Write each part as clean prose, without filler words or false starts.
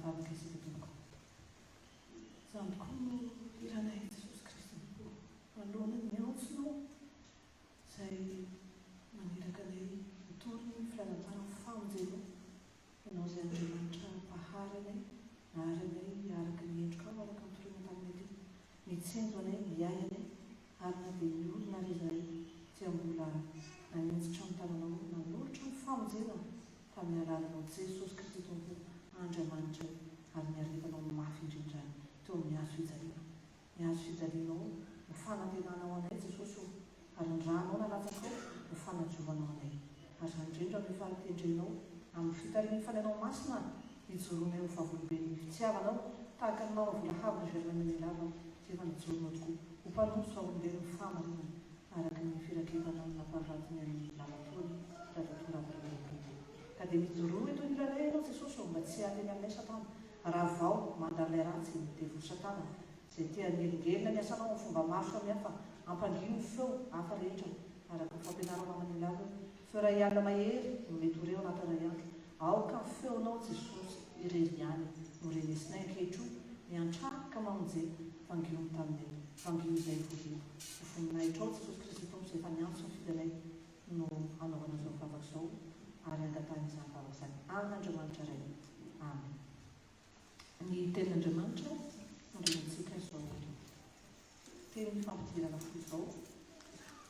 Hiara-mivavaka isika tompoko. Izany tokoa no hiranay Jesosy Kristy Tompo manoloana ny antsonao izay maniraka anay hitory ny filazantsaran'ny famonjenao. Ianao izay Andriamanitra Mpahary anay, nahary anay araka ny endrikao araka ny toriana taminay teo, nitsinjo anay, niahy anay, ary na dia ny olona ary izahay dia mbola naninjitra ny tananao nanolotra ny famonjena tamin'ny alalanao Jesosy Kristy Tompo Andriamanitray ary niaretanao mafy indrindra teo amin'ny hazo fijaliana. Ny hazo fijalianao no fanantenana ho anay Jesosy ô, ary ny rànao nalatsakao no fanadiovanao anay. Ary izany indrindra no efa tendrenao amin'ny fitarihan'ny Fanahinao Masina hijoroanay ho vavolombelon'ny fitiavanao tahaka ny Mama Volahavana Germaine Melava izay efa najoronao tokoa ho mpanompo sy vavolombelon'ny fahamarinana araka ny firaketana nampanoratiny an'i Lamatoany Dadatoa Rabarirakoto. Ka dia mijoroa eto anilanay ianao Jesosy ô mba tsy hahateny aminay Satana Ravao mandalay ratsy ny devoly satana izay te hanelingelina ny asanao amin'ny fomba maro samihafa, ampangino ny feo hafa rehetra araka ny fampianaranao manilala hoe feo iray alina mahery no mety ho re ao anatin'ny iray andro, aoka ny feonao Jesosy irery ihany no renesinay ankehitrony, miantrà ka mamonje, vangio ny taninay, vangio izay vory eto, ho voninahitrao Jesosy Kristy Tompo izay efa niantso nifidy anay no anaovana izao vavaka izao ary angatahina izany vavaka izany amin'Andriamanitra Ray. Amen. Ny tenin'Andriamanitra andriamantsika izao teny fampidirana fohy izao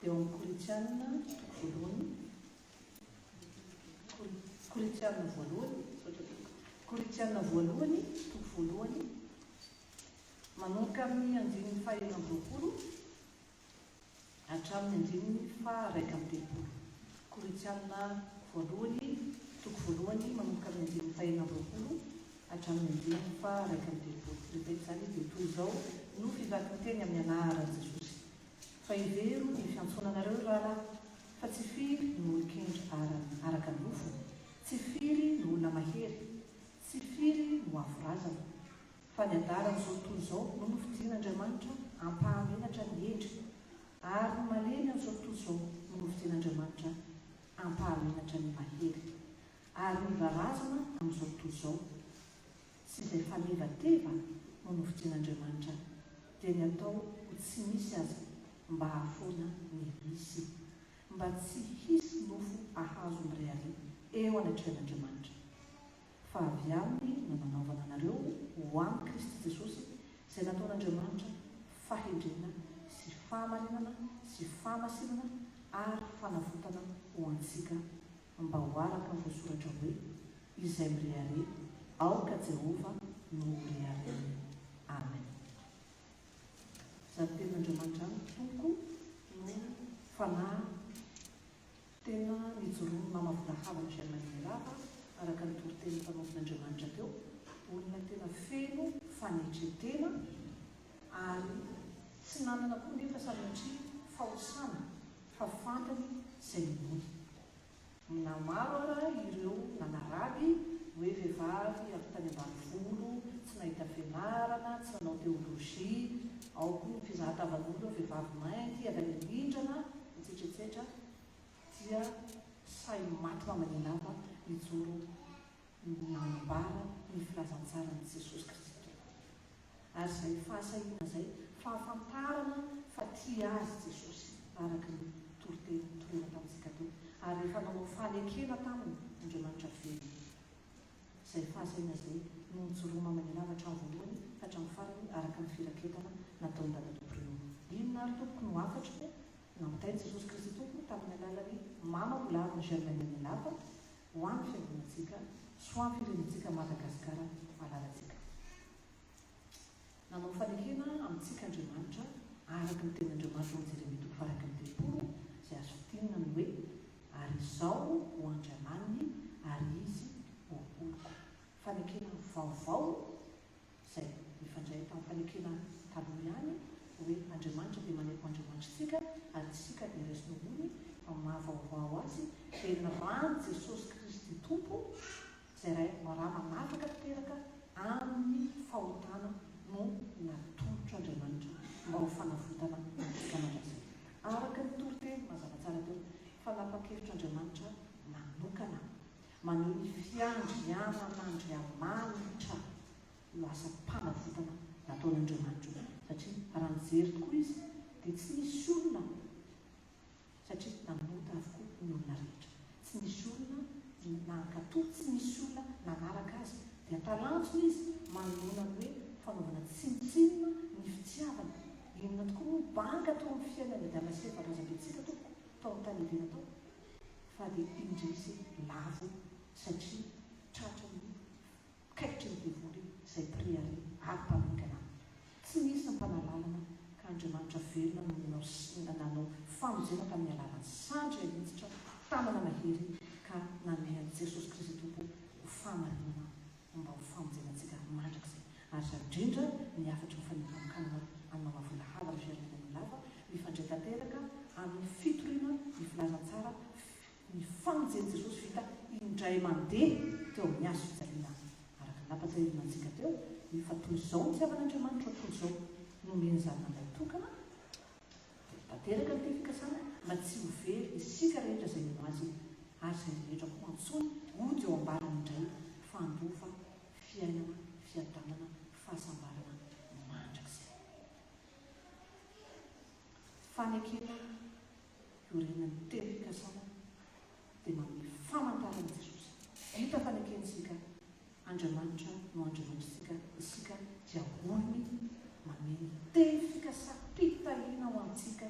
dia ao amin'ny Korintiana toko voalohany Korintiana voalohany misaotra tompoko Korintiana voalohany toko voalohany manomboka amin'ny andininy fahenina amby 20 hatramin'ny andininy faha-31. Korintiana voalohany, toko voalohany, manomboka amin'ny andininy faha-26 hatramin'ny andininy faha-31. Rehefa izany dia toy izao no fivaky ny teny amin'ny anaran'i Jesosy, Fa hevero ny fiantsoana anareo, ry rahalahy, fa tsy firy no olon-kendry araka ny nofo, tsy firy no olona mahery, tsy firy no avo razana. Fa ny adalan'izao tontolo izao no nofidin'Andriamanitra hampahamenatra ny hendry, ary ny malemy amin'izao tontolo izao no nofidin'Andriamanitra hampahamenatra ny mahery. Ary ny varazana amin'izao tontolo izao sy izay fanevateva no nofidin'Andriamanitra, dia ny atao ho tsy misy aza mba hahafoana ny misy, mba tsy hisy nofo hahazo mirehareha eo anatrehan'Andriamanitra. Fa avy Aminy no nanaovana anareo ho amin'i Kristy Jesosy, izay nataon'Andriamanitra fahendrena sy fahamarinana sy fahamasinana ary fanavotana ho antsika, mba ho araka ny voasoratra hoe, Izay mirehareha, aoka Jehovah no ho reharehany. Amen. Izany tenin'Andriamanitra izany, tompoko, no fanahy. Tena nijoroan'i Mama Volahavana Germaine Mirava, araka ny toritenin'ny mpanompon'Andriamanitra teo, olona tena feno fanetren-tena ary tsy nanana koa nefa sanatria fahosana fa fantany izay ninoany. Na maro ara ireo nanaraby hoe vehivavy avy tany ambanivolo, tsy nahita fianarana, tsy nanao teologia, ao koa ny fizahan-tavan'olona vehivavy mainty avy any Anindrana, etsetra etsetra, dia sahy maty mamanelava nijoro nanambara ny filazantsaran'i Jesosy Kristy Tompo. Ary izay fahasahiana izay, fahafantarana fa tia azy Jesosy, araka ny toriteny notorina tamintsika teo, ary rehefa nanao fanekena taminy Andriamanitra velona. Izay fahasahiana izay no nijoroa mamanelava hatramin'ny voalohany ka hatramin'ny farany araka ny firaketana nataon'i Dadatoa Bruno. Inona ary tompoko no hafatro? Nampitain'i Jesosy Kristy Tompo tamin'ny alalan'i Mama Volahavina Germaine Milava ho an'ny Fiangonantsika sy ho an'ny firenentsika Madagasikara malalantsika. Nanao fanekena amintsika Andriamanitra araka ny tenin'Andriamanitra ao amin'ny Jeremia toko faha-31 izay azo fintinina ny hoe, Ary Izaho ho Andriamaniny ary Izy ho oloko. Fanekena vaovao izay mifandray tamin'ny fanekena taloha ihany hoe Andriamanitra dia manaiky ho Andriamanitritsika ary isika dia raisiny ho olony fa ny maha vaovao azy dia ny ran'i Jesosy Kristy Tompo izay Ray rà manafaka tanteraka amin'ny fahotana no natolotr'Andriamanitra mba ho fanavotana antsika mandrakizay araka ny toriteny mazava tsara teo fanapan-kevitr'Andriamanitra manokana maneho ny fiandrianan'Andriamanitra. asam-panavotana nataon'Andriamanitra io, satria raha nijery tokoa izy dia tsy nisy olona, satria nanota avokoa ny olona rehetra. Tsy nisy olona nankatò, tsy nisy olona nanaraka azy. Dia talanjona izy manoloana ny hoe fanaovana tsinontsinona ny fitiavana. Inona tokoa moa banga teo amin'ny fiainan'i Adama sy Eva razambentsika tompoko tao amin'ny tany Edena tao? Fa dia indrisy lavo satria tratran'ny Kaikitry ny devoly izay mpirehareha ary mpamingana. Tsy nisy ny mpanalalana ka Andriamanitra velona no nanao famonjena tamin'ny alalan'ny sandry ahinjitra tanana mahery ka nanome an'i Jesosy Kristy Tompo ho fahamarinana mba ho famonjena antsika mandrakizay. Ary izany indrindra ny hafatry ny fanehoam-panokanana an'i Mama Vola Havana Germaine Amolava mifandray tanteraka amin'ny fitoriana ny filazantsara Ny famonjen'i Jesosy vita indray mandeha teo amin'ny hazo fijaliana, araka ny nampatsiahivina antsika teo, ny fa toy izao ny fitiavan'Andriamanitra toy izao nomeny Zanany Lahitokana, dia tanteraka ny teny fikasana mba tsy ho very isika rehetra izay mino Azy ary izay rehetra koa antsoiny hody eo ambalany indray fa handova fiainana, fiadanana, fahasambarana mandrakizay. Fanekena iorenan'ny teny fikasana dia manome famantarana an'i Jesosy. Vita fanekentsika, Andriamanitra no Andriamanitritsika, isika dia olony, manome ny teny fikasam-pitahiana ho antsika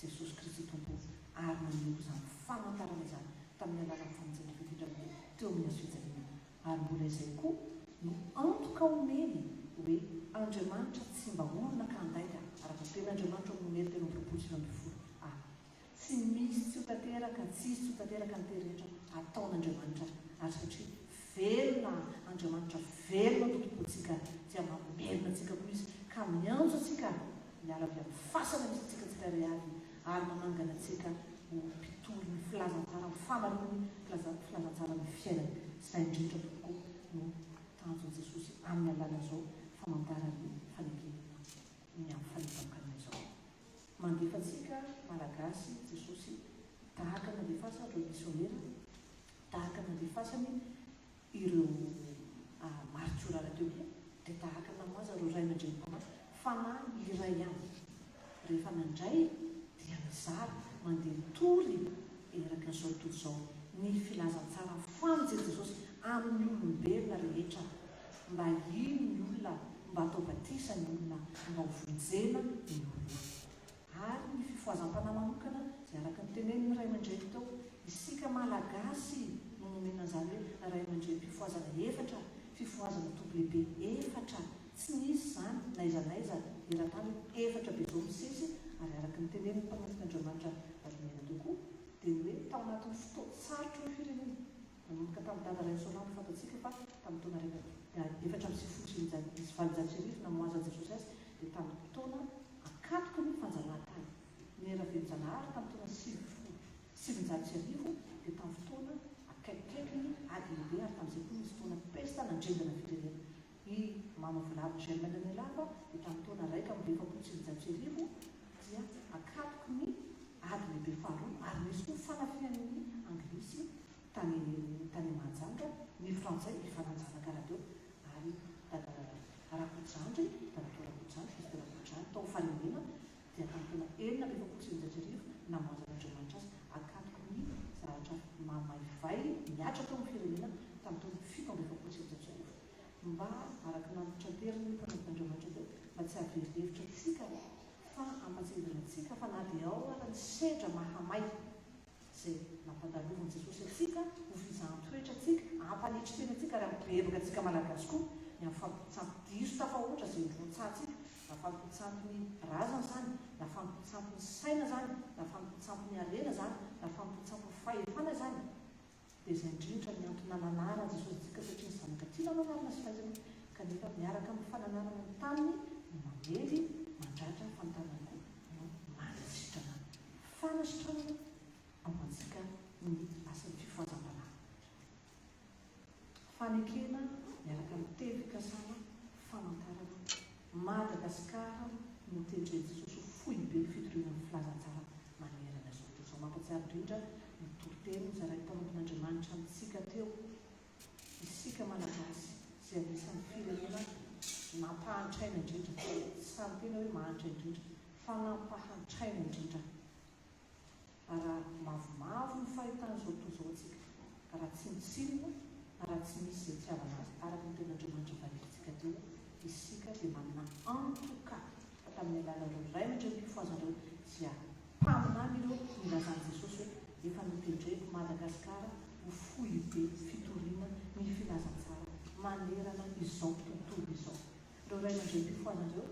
Jesosy Kristy Tompo ary naneho izany famantarana izany tamin'ny alalan'ny famonjena vita indray mandeha teo amin'ny hazofijaliana. Ary mbola izay koa no antoka omeny hoe Andriamanitra tsy mba olona ka handainga, araka ny tenin'Andriamanitra ao amin'ny Nomery 23 19 a. Tsy misy tsy ho tanteraka, tsy hisy tsy ho tanteraka ny teny rehetra ataon'Andriamanitra, ary satria velona Andriamanitra velona no Tompontsika dia mamelona antsika koa Izy ka miantso antsika hiala avy amin'ny fasana misy antsika tsirairay avy ary manangana antsika ho mpitory ny filazantsaran'ny fahamarinany, filazantsaran'ny fiainana. Izay indrindra tompoko no tanjon'i Jesosy amin'ny alalan'izao famantaran'ny fanekena ny amin'ny fanehoam-panokanana izao. Mandefa antsika Malagasy Jesosy tahaka ny nandefasany ireo misionera, tahaka ny nandefasany ireo maritiora rahateo koa, dia tahaka ny namoazany ireo ray aman-drenim-panahy, fanahy iray ihany. Rehefa nandray dia nizara, mandeha mitory eraky an'izao tontolo izao ny filazantsara famonjen'i Jesosy amin'ny olombelona rehetra, mba hino ny olona, mba hatao batisa ny olona, mba ho vonjena ny olona. Ary ny fifohazam-panahy manokana izay araka ny tenenin'ny ray aman-dreny teo, isika Malagasy no nomena an'izany hoe ray aman-drenim-pifohazana efatra, fifohazana toko lehibe efatra, tsy nisy izany n'aiza n'aiza eran-tany hoe efatra be izao misesy, ary araka ny tenenin'ny mpanompon'Andriamanitra Rajoelina teo koa dia ny hoe tao anatin'ny fotoan-tsarotra ny firenena, Nanomboka tamin'i Dada Rainisoalambo fantatsika fa tamin'ny taona 1841 namohazan'i Jesosy azy dia tamin'ny taona ankatoky ny fanjanahantany. Ny Ravelonjanahary tamin'ny taona 1990 dia tamin'ny fotoana akaikikaiky ny ady lehibe ary tamin'izay koa nisy fotoana pesta nandringana firenena. I Mama Volavo Germaine Nelava dia tamin'ny taona 1941 dia ankatoky ny ady lehibe faharoa ary nisy koa fanafihan'ny Anglisy tany tany Mahajanga, ny frantsay efa nanjanaka rahateo ary Dada Rakotozandry, Dadatoa Rakotozandry, fils de Rakotozandry tao Farihimena dia tamin'ny taona 1946 namoazan'Andriamanitra azy akatoky ny zavatra mamaivay nihatra teo amin'ny firenena tamin'ny taona 1947. Mba araka ny nantitranteriny ny mpanompon'Andriamanitra teo mba tsy hahavery hevitra antsika fa hampatsiahivina antsika fa na dia ao ara ny sedra mahamay izay nampandalovan'i Jesosy antsika ho fizahan-toetra antsika, hampanetry tena antsika ary hampibebaka antsika Malagasy koa ny amin'ny fanompoan-tsampy diso tafahoatra izay nirotsahantsika, na fanompoan-tsampy ny razana izany, na fanompoan-tsampy ny saina izany, na fanompoan-tsampy ny harena izany, na fanompoan-tsampy ny fahefana izany. Dia izay indrindra ny antony nananaran'i Jesosy antsika satria ny zanaka tiana nanarina sy fahaizana kanefa miaraka amin'ny fananarana ny taniny no mamely, mandratra fa ny tanany koa no manasitrana. Fanasitranana ao antsika ny asan'ny fifohazam-panahy. Fanekena miaraka amin'ny teny fikasana, famantarana, Madagasikara no tendren'i Jesosy ho foibe fitoriana ny filazantsara manerana izao tontolo izao. Mampatsiaro indrindra ny toriteny nozarain'ny mpanompon'Andriamanitra amintsika teo, isika Malagasy izay anisan'ny firenena. nampahantraina indrindra, tsy sahy miteny aho hoe mahantra indrindra, fa nampahantraina indrindra. Raha mavomavo ny fahitan'izao tontolo izao antsika, raha tsinontsinona, raha tsy misy izay itiavana azy, araka ny tenin'Andriamanitra vakintsika teo, isika dia manana antoka fa tamin'ny alalan'ireo ray aman-drenim-pifohazana ireo dia mpaminany ireo nilazan'i Jesosy hoe efa notendreko Madagasikara ho foibe fitoriana ny filazantsara manerana izao tontolo izao. Ireo ray aman-drenim-pifohazana ireo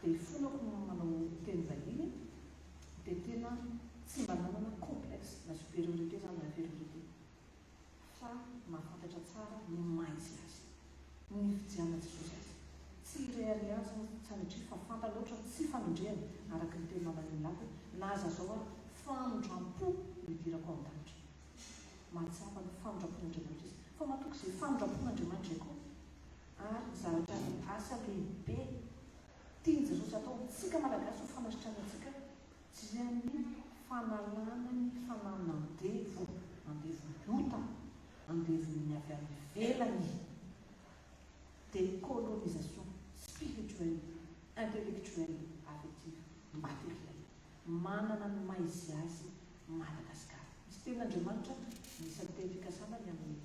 dia ifonako no manao teny vahiny dia tena tsy mba nanana complexe na supériorité izany na infériorité fa mahafantatra tsara ny maha izy azy, ny nifidianan'i Jesosy azy. Tsy ireharehana sanatria fa fantany loatra ny tsy fahamendrehany araka ny teny maman'i Lako hoe na aza zao ary famindram-po no idirako ao an-danitra. Mahatsapa ny famindram-pon'Andriamanitra izy fa matoky izay famindram-pon'Andriamanitra izay koa ary ny zavatra asa lehibe tian'i Jesosy atao amintsika Malagasy ho fanasitranana antsika dia ny fanalana ny fanan'andevo, andevon'ny ota, andevon'ny avy any ivelany, décolonisation spirituelle, intellectuelle, affective, matérielle. Manana ny maha izy azy Madagasikara. Misy tenin'Andriamanitra, anisan'ny teny fikasana ny amin'ny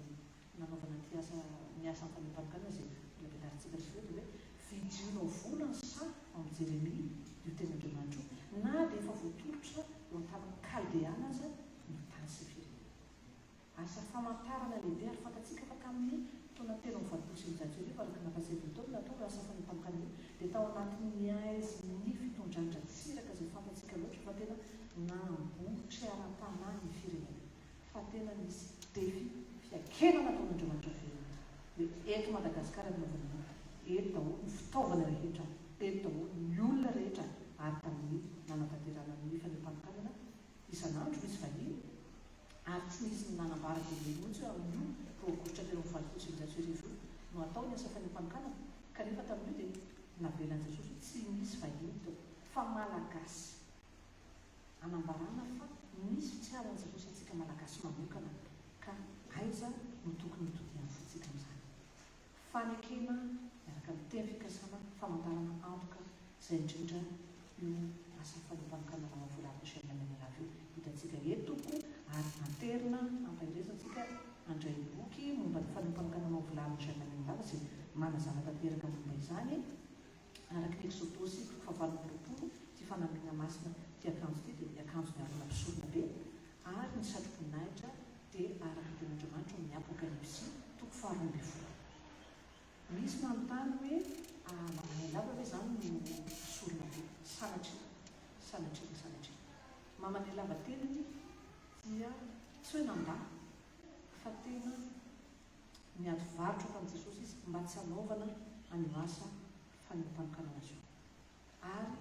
nanaovana ity asa ny asa fanompanokana izay mbola velarintsika sy ireo dia hoe vidionao vola ny saha ao amin'i Jeremia io tenin'Andriamanitra io na dia efa voatolotra eo an-tanan'ny Kaldeana aza ny tany sy firenena. Asa famantarana lehibe ary fantatsika fa tamin'ny taona 1983 araka ny nampatsiahivin'ny Ntaolo natao io asa fanompanokana io dia tao anatin'ny haizin'ny fitondran-dRatsiraka izay fantatsika loatra fa tena nambotry ara-panahy ny firenena. Fa tena nisy défi fiaikena nataon'Andriamanitra velona hoe eto Madagasikara no anaovana an'io, eto daholo ny fitaovana rehetra, eto daholo ny olona rehetra ary tamin'ny nanatanterahana ny fanehoam-panokanana isan'andro misy vahiny ary tsy nisy ny nanambara velively mihitsy hoe amin'io roa aogositra 1983 io no hatao ny asa fanehoam-panokanana kanefa tamin'io dia navelan'i Jesosy hoe tsy nisy vahiny teo fa Malagasy Anambarana fa misy fitiavan'i Jesosy antsika Malagasy manokana ka aiza no tokony hitodihan'ny fontsika amin'izany? Fanekena miaraka amin'ny teny fikasana famantarana antoka izay indrindra io asa fanompanokana Mama Vola Michel Menelava io hitantsika eto tompoko ary anterina ampaherezina antsika handray boky momba ny fanompanokana Mama Vola Michel Menelava izay manazava tanteraka momba izany. Araka ny Eksodosy toko fahavalo amby 20, ity fanamiana masina ity akanjo ity dia ny akanjon'i Arona mpisoronabe, ary ny satroboninahitra dia araka ny tenin'Andriamanitra ao amin'ny Apokalypsy toko faharoambinifolo. Misy manontany hoe, Mamanay lava ve izany no mpisoronabe? Sanatria, sanatria dia sanatria. Mamanay lava tenany dia tsy hoe nandà fa tena Niady varotra tamin'i Jesosy izy mba tsy hanaovana an'io asa fanompoam-panokanana azy io. Ary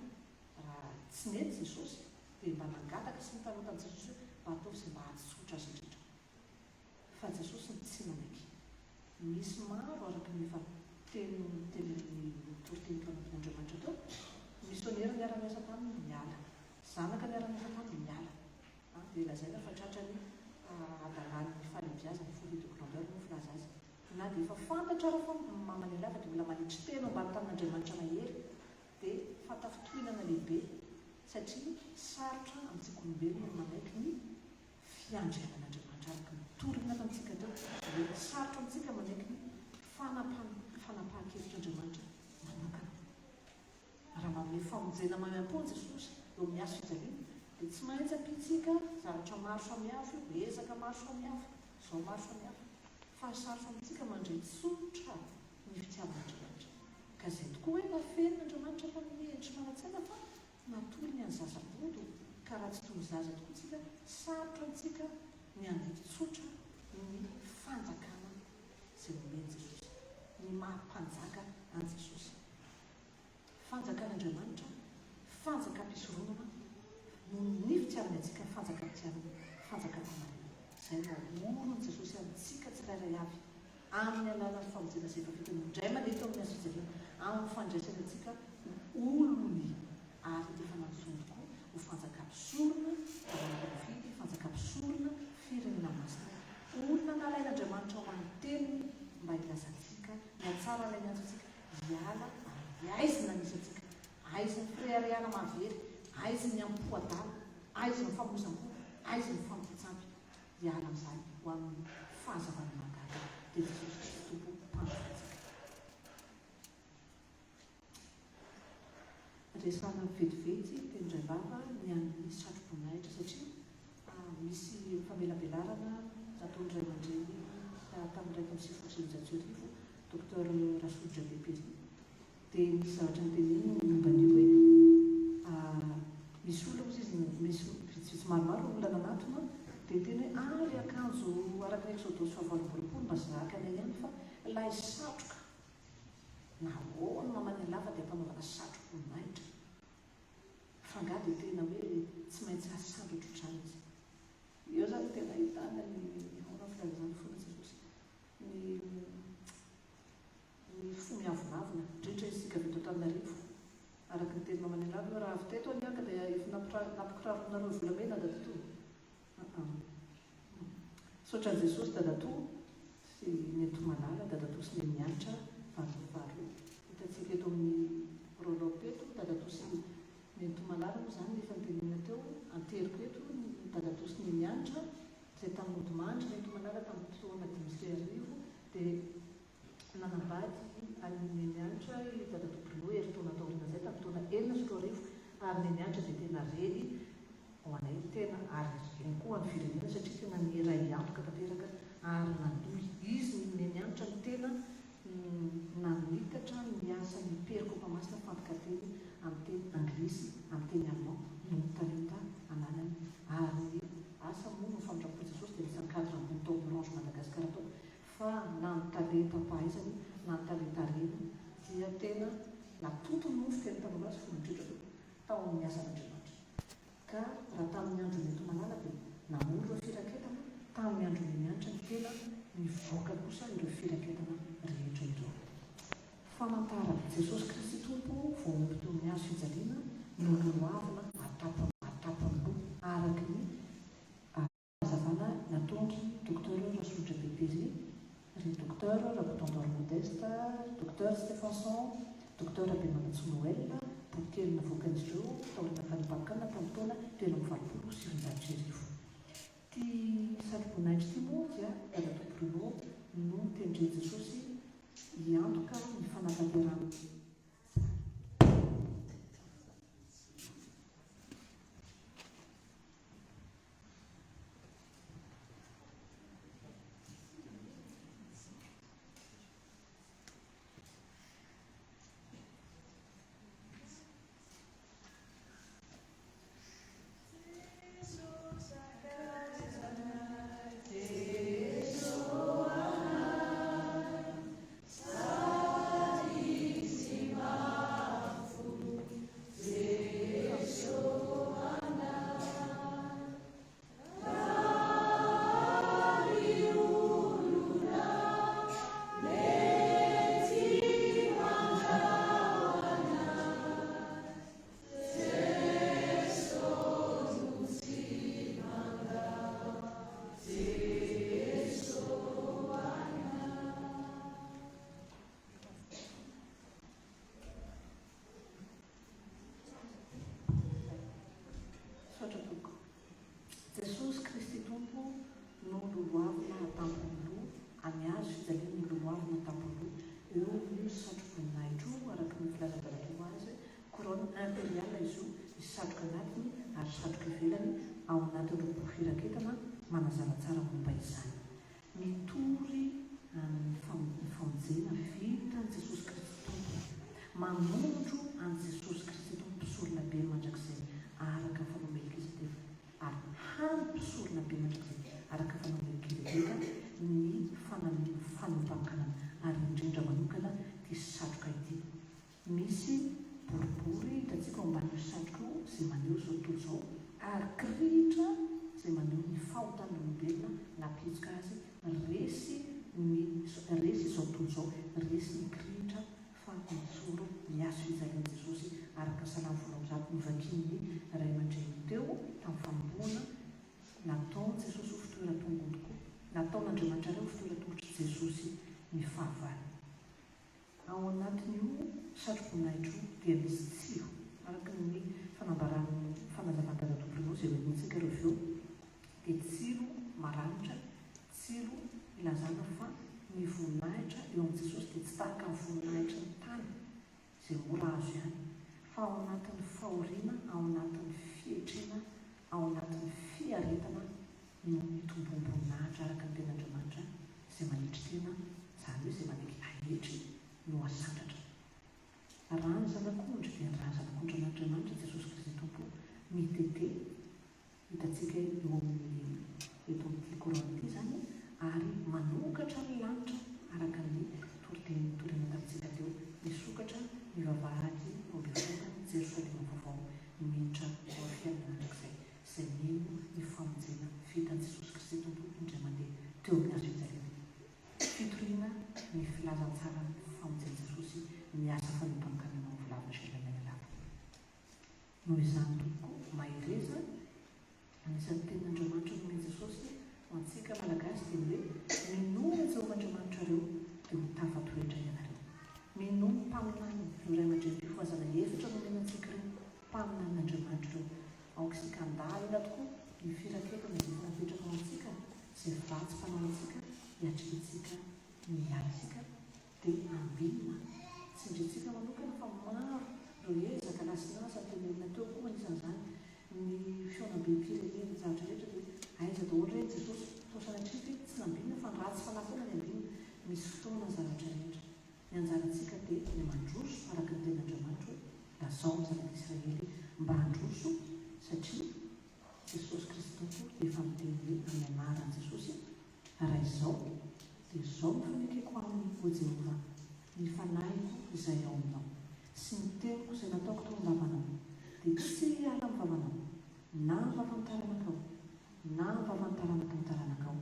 raha tsy nety Jesosy, dia mba nangataka sy nitalaho tamin'i Jesosy hoe mba ataovy izay mba hahatsotra azy indrindra. Fa Jesosy no tsy nanaiky. Misy maro araka ny efa teny notenenin'ny mpitoriteny mpanompon'Andriamanitra teo, misionera niara-niasa taminy niala, zanaka niara-niasa taminy niala. Dia lazaina fa tratran'ny hadalan'ny fahalebiazana, folie de grandeur moa filaza azy. Na dia efa fantatra ara fa maman'i Lava dia mbola manetry tena ao ambany tanin'Andriamanitra mahery dia fahatafintohinana lehibe satria sarotra amintsika olombelona ny manaiky ny fiandrianan'Andriamanitra araka ny torina tamintsika teo dia sarotra amintsika manaiky ny fanapahan-kevitr'Andriamanitra manokana. Raha manome famonjena maimaimpoana Jesosy eo amin'ny hazo fijaliana, dia tsy maintsy ampiantsika zavatra maro samihafa io, ezaka maro samihafa, izao maro samihafa. Fa sarotra amintsika mandray tsotra ny fitiavan'Andriamanitra. Ka izay tokoa hoe nafenin'Andriamanitra tamin'ny endry manan-tsaina fa natolony an'ny zaza bodo, ka raha tsy toy ny zaza tokoa isika, sarotra amintsika ny handidy tsotra ny fanjakana izay nomen'i Jesosy, ny maha mpanjaka an'i Jesosy. Fanjakan'Andriamanitra, fanjakam-pisoronana, noho ny fitiavany antsika, fanjakam-pitiavana, fanjakam-pahamarinana. Izay no aoron'i Jesosy amintsika tsirairay avy, amin'ny alalan'ny famonjena izay efa vitany indray mandeha teo amin'ny hazofijaliana, amin'ny fandraisany antsika ho olony, ary efa nantsoiny tokoa ho fanjakam-pisorona, taranaka voafidy, fanjakam-pisorona, firenena masina, olona nalain'Andriamanitra ho an'ny teniny mba hilazantsika ny hatsaran'ilay niantso antsika. Hiala amin'ny haizina misy antsika, haizin'ny fireharehana mahavery, haizin'ny ampo adala, haizin'ny famoizam-po, haizin'ny fanompoan-tsampy. Hiala amin'izany ho amin'ny fahazavana mahagaga, dia Jesosy Kristy Tompo Mpamonjy antsika. Resahana vetivety teny indray vava ny an'ny satroboninahitra satria misy famelabelarana nataon'ny ray aman-dreny tamin'ny 1991, Docteur Rasolodrabe Péri, dia nisy zavatra noteneniny momba an'io hoe misy olona hozy izy, misy vitsivitsy maromaro ny olona nanatona dia niteny hoe ah ilay akanjo araka ny Eksodosy fahavalo amby 28 mba zakanay ihany fa ilay satroka Nahoana mamany lava dia ampanaovana satroboninahitra? Fa angaha dia tena hoe tsy maintsy hasandratra otrany izy? Eo zany tena ahitana ny ahoana ny filazana fona Jesosy? Ny ny fo miavonavona, indrindra isika avy eto Antananarivo. Araka ny teny mamany lava hoe raha avy teto anie aho ka dia efa nampikiraronareo volamena dadatoa. Aa. Misaotra an'i Jesosy dadatoa sy Nenitoa Malala, dadatoa sy Neny Hanitra vadiny faharoa. Hitantsika eto amin'ny roll-up eto dadatoa sy Nenitoa Malala moa izany efa notenenina teo, anteriko eto ny dadatoa sy Neny Hanitra izay tamin'ny nodimandry Nenitoa Malala tamin'ny taona 2005 dia nanambady an'i Neny Hanitra i dadatoa Bruno herintaona taorian'izay tamin'ny taona 2006 ary Neny Hanitra dia tena reny ho anay tena ary reny koa ho an'ny firenena satria tena niray antoka tanteraka ary nandohy izy ny Neny Hanitra no tena nanitatra ny asan'ny perikopa masina fandikan-teny amin'ny teny anglisy amin'ny teny allemand noho ny talenta ananany ary ny asa moa no famindram-po Jesosy dia anisan'ny cadre ambony tao amin'ny Orange Madagascar tao fa na ny talentam-pahaizany na ny talenta reny dia tena natontony moa fiteny tanora azy fony indrindra tao amin'ny asan'Andriamanitra. Ka raha tamin'ny andron'i Etomalala dia namory ireo firaketana, tamin'ny andron'i Nianitra ny tena nivoaka kosa ireo firaketana rehetra ireo. Famantarana, Jesosy Kristy Tompo voahombo teo amin'ny hazo fijaliana no lolohavina atapany loha araka ny Fanazavana nataon-dry Docteur Rasolodrabe Péri, ry Docteur Rakotondoro Modeste, ry Docteur Stephenson, Docteur Rabemanantsoa Noël, boky kely navoakan'izy ireo taorian'ny fanipakana tamin'ny taona 1983. Ity satroboninahitra ity moa dia Dadatoa Bruno no notendren'i Jesosy hiantoka ny fanatanterahana. Misaotra tompoko. Jesosy Kristy Tompo no lolohavina atampon'ny loha, any hazo fijaliana no lolohavina atampon'ny loha, eo io satroboninahitra io araka ny filazan-dRatoa azy hoe couronne impériale izy io, misy satroka anatiny ary satroka ivelany ao anatin'ireo boky firaketana manazava tsara momba izany. Mitory ny famonjena vitan'i Jesosy Kristy Tompo. Manondro an'i Jesosy Kristy Tompo Mpisoronabe mandrakizay araka ny fanao Melkizedeka ary hany Mpisoronabe mandrakizay araka ny fanao Melkizedeka ny fanompankanana ary indrindra manokana ity satroka ity. Misy boribory hitantsika ao ambanin'io satroka io izay maneho izao tontolo izao ary kirihitra izay maneho ny fahotan'ny olombelona nampihitsoka azy resy ny resy izao tontolo izao, resy ny kirihitra fa mijoro ny hazo fijalian'i Jesosy araka ny Salamo 108 novakian'ny ray aman-dreny teo tamin'ny fanombohana nataon'i Jesosy ho fitoeran-tongony tokoa nataon'Andriamanitra Ray ho fitoeran-tongotr'i Jesosy ny fahavalony. Ao anatin'io. satroboninahitra io dia misy tsilo, araka ny fanambaran'ny fanazavan'i Dadatoa Bruno izay hohenointsika ireo avy eo, dia tsilo maranitra, tsilo ilazana fa ny voninahitra eo amin'i Jesosy dia tsy tahaka ny voninahitry ny tany izay mora azo ihany, fa ao anatin'ny fahoriana, ao anatin'ny fietrena, ao anatin'ny fiaretana no hitomboam-boninahitra araka ny tenin'Andriamanitra, izay manetry tena, izany hoe izay manaiky haetry no hasandratra. Raha ny Zanak'ondry dia ny rà Zanak'ondrin'Andriamanitra Jesosy Kristy Tompo mitete, hitantsika eo amin'ny eto amin'ity Coran ity izany, ary manokatra ny lanitra araka ny toriteny notorina tamintsika teo, misokatra ny vavahady 12 Jerosalema vaovao miditra ao amin'ny fiainana mandrakizay izay mino ny famonjena vitan'i Jesosy Kristy Tompo indray mandeha teo amin'ny hazo fijaliana. Fitoriana ny filazantsaran'ny famonjen'i Jesosy ny asa fanompankanana ao Volavina Germaine Lava. Noho izany tompoko, mahereza, anisan'ny tenin'Andriamanitra nomen'i Jesosy ho antsika Malagasy dia ny hoe, minoa an'i Jehovah Andriamanitrareo dia ho tafatoetra ianareo. Minoa ny mpaminaniny, ireo ray aman-drenim-pifohazana efatra nomena antsika ireo, mpaminanin'Andriamanitra ireo. Aoka isika handalina tokoa ny firaketana izay efa napetraka ho antsika, izay vatsim-panahy antsika hiatrikantsika ny atsika dia ambinina. Tsy ndrintsika manokana fa maro ireo ezaka nasinasa notenenina teo koa anisan'izany ny fihaonambem-pirenena ny zavatra rehetra dia aiza daholo re Jesosy toa sanatria ve tsy nambinina fa ny ratsy fanahy foana ny ambinina. Misy fotoana ny zavatra rehetra. Ny anjarantsika dia ny mandroso araka ny tenin'Andriamanitra hoe lazao ny zanak'Israely mba handroso satria Jesosy Kristy Tompo dia efa miteny hoe amin'ny anaran'i Jesosy raha izao dia izao no fanekeko aminy hoy Jehovah ny fanahiko izay ao aminao sy ny teniko izay nataoko tao am-bavanao dia tsy hiala amin'ny vavanao na amin'ny vavan'ny taranakao na amin'ny vavan'ny taranaky ny taranakao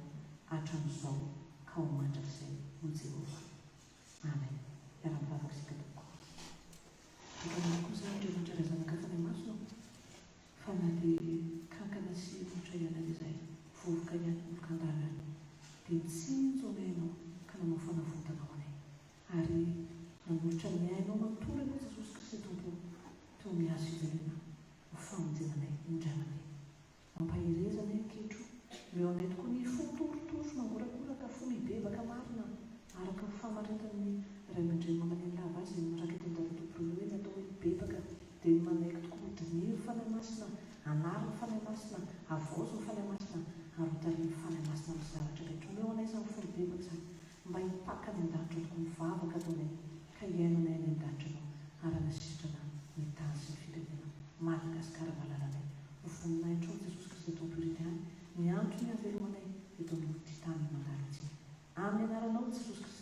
hatramin'izao ka ho mandrakizay hoy Jehovah. Amen. Hiara-mivavaka isika tompoko. Hitanao koa izany Andriamanitra Ray Zanaka Fanahy Masina ô, fa na dia kankana sy hoditra ihany aza izahay, vovoka ihany, olon-kandalo ihany, dia nitsinjo anay Ianao ka nanao fanavotana ho anay, ary nanolotra ny ainao manontolo Ianao Jesosy Kristy Tompo teo amin'ny hazo fijaliana ho famonjena anay indray mandeha. Mampahereza anay ankehitro. Omeo anay tokoa ny fo torotoro sy mangorakoraka, fo mibebaka marina araka ny fahamarintan'ny ray aman-dreny mamaneny lava azy izay noraketin'i Dadatoa Bruno hoe ny atao hoe mibebaka dia ny manaiky tokoa ho diniho ny Fanahy Masina, anaro ny Fanahy Masina, havaozy ny Fanahy Masina ary ho tarihin'ny Fanahy Masina amin'ny zavatra rehetra. Omeo anay izany fo mibebaka izany mba hipaka any an-danitra tokoa ny vavaka ataonay ka hihaino anay any an-danitra Ianao ary hanasitrana ny tany sy ny firenena Madagasikara malalanay. Ho voninahitrao Jesosy Kristy Tompo irery ihany ny antony hahavelomanay eto amin'ity tany mandalo ity. Amin'ny anaranao Jesosy Kristy.